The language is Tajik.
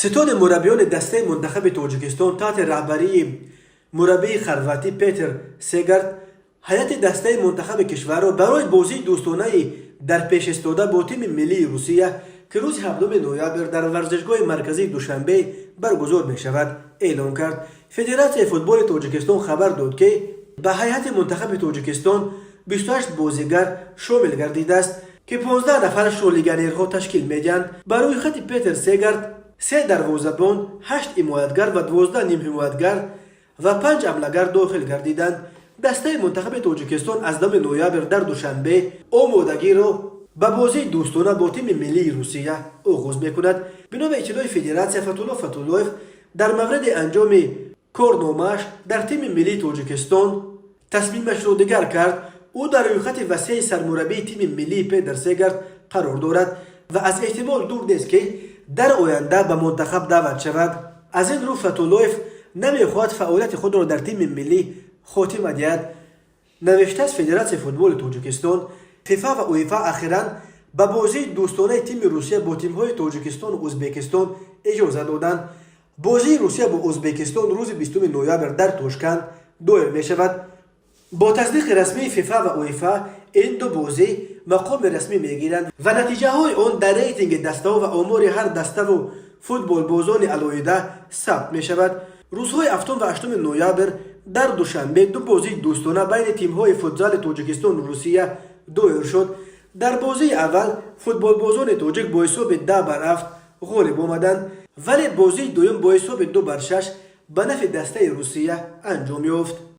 Ситоди мураббиёни дастаи мунтахаби Тоҷикистон таҳти раҳбарии мураббии хорватӣ Петер Сегарт ҳайати дастаи мунтахаби кишварро барои бозии дӯстонаи дар пешистода бо тими миллии Русия, ки рӯзи 7 ноябр дар варзишгоҳи марказии Душанбе баргузор мешавад, эълон кард. Федератсияи футболи Тоҷикистон хабар дод, ки ба ҳайати мунтахаби Тоҷикистон 28 бозигар шомил гардидааст, ки 15 нафарашро легионерҳо ташкил медиҳанд. Ба рӯйхати Петер Сегарт се дарвозабон, ҳашт ҳимоятгар ва 12 нимҳимоятгар ва панҷ ҳамлагар дохил гардиданд. Дастаи мунтахаби Тоҷикистон аз 10 ноябр дар Душанбе омодагиро ба бозии дӯстона бо тими миллии Русия оғоз мекунад. Бино ба иттилои федератсия, Фатулло Фатуллоев дар мавриди анҷоми корномааш дар тими миллии Тоҷикистон тасмимашро дигар кард. Ӯ дар рӯйхати васеи сармураббии тими миллии Петер Сегарт қарор дорад ва аз эҳтимол дур нест, ки дар оянда ба мунтахаб даъват шавад. Аз ин рӯ Фатуллоев намехоҳад фаъолияти худро дар тими миллӣ хотима диҳад, навиштааст Федератсияи футболи Тоҷикистон. ФИФА ва УЕФА ахиран ба бозии дӯстонаи тими Русия бо тимҳои Тоҷикистону Ӯзбекистон иҷоза доданд. Бозии Русия бо Ӯзбекистон рӯзи 20 ноябр дар Тошканд доир мешавад. Бо тасдиқи расмии ФИФА ва УЕФА ин ду бозӣ мақоми расмӣ мегиранд ва натиҷаҳои он дар рейтинги дастаҳо ва омори ҳар даставу футболбозони алоҳида сабт мешавад. Рӯзҳои 7 ва 8 ноябр дар Душанбе ду бозии дӯстона байни тимҳои футзали Тоҷикистону Русия доир шуд. Дар бозии аввал футболбозони тоҷик бо ҳисоби 10 бар 7 ғолиб омаданд, вале бозии дуюм бо ҳисоби 2 бар 6 ба нафъи дастаи Русия анҷом ёфт.